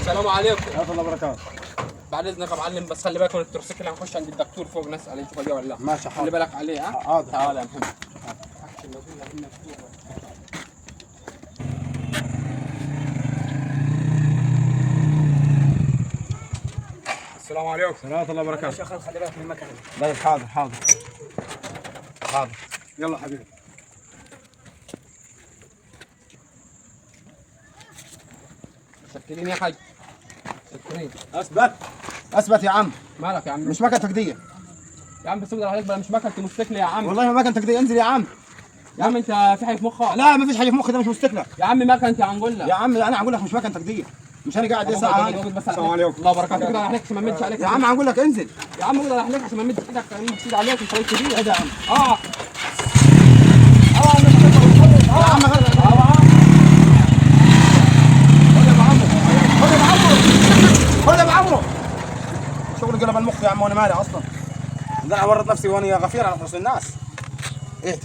السلام عليكم. ورحمة الله وبركاته. بعد اذنك يا معلم، بس خلي بالك من التروسيكل، هنخش عند الدكتور فوق نسال نشوف جه ولا لا. ماشي، حاضر. خلي بالك عليه. ها حاضر. تعالى يا محمد. السلام عليكم. ورحمة الله وبركاته. خلي بالك من المكنه. طيب حاضر حاضر حاضر. يلا حبيبي. سكرين يا حاج، سكرين. اثبت اثبت يا عم. مالك يا عم؟ مش مكنتك دي. يا عم بس اقدر عليك بقى، مش مكنه موتوسيكل يا عم. والله ما مكنتك دي، انزل يا عم. يا عم انت في حاجة في مخك؟ لا ما فيش حاجة في مخي، ده مش موتوسيكلك. يا عم مكنه يا عم يا عم انا هقول لك مش مكنتك دي، مش انا قاعد ساعة. السلام عليكم. الله وبركاته. اقدر عليك عشان ما امدش عليك يا عم هقول لك انزل. يا عم اقدر عليك عشان ما امدش ايدك، امد ايدي عليك انت راجل كبير. ايه ده يا عم؟ اه يا عم غلط. خد يا ابو عمرو، خد يا ابو عمرو، خد يا ابو عمرو. شغل قلب المخ يا عم، وانا مالي اصلا؟ ده انا اورط نفسي وانا غفير على رؤوس الناس. اهدى.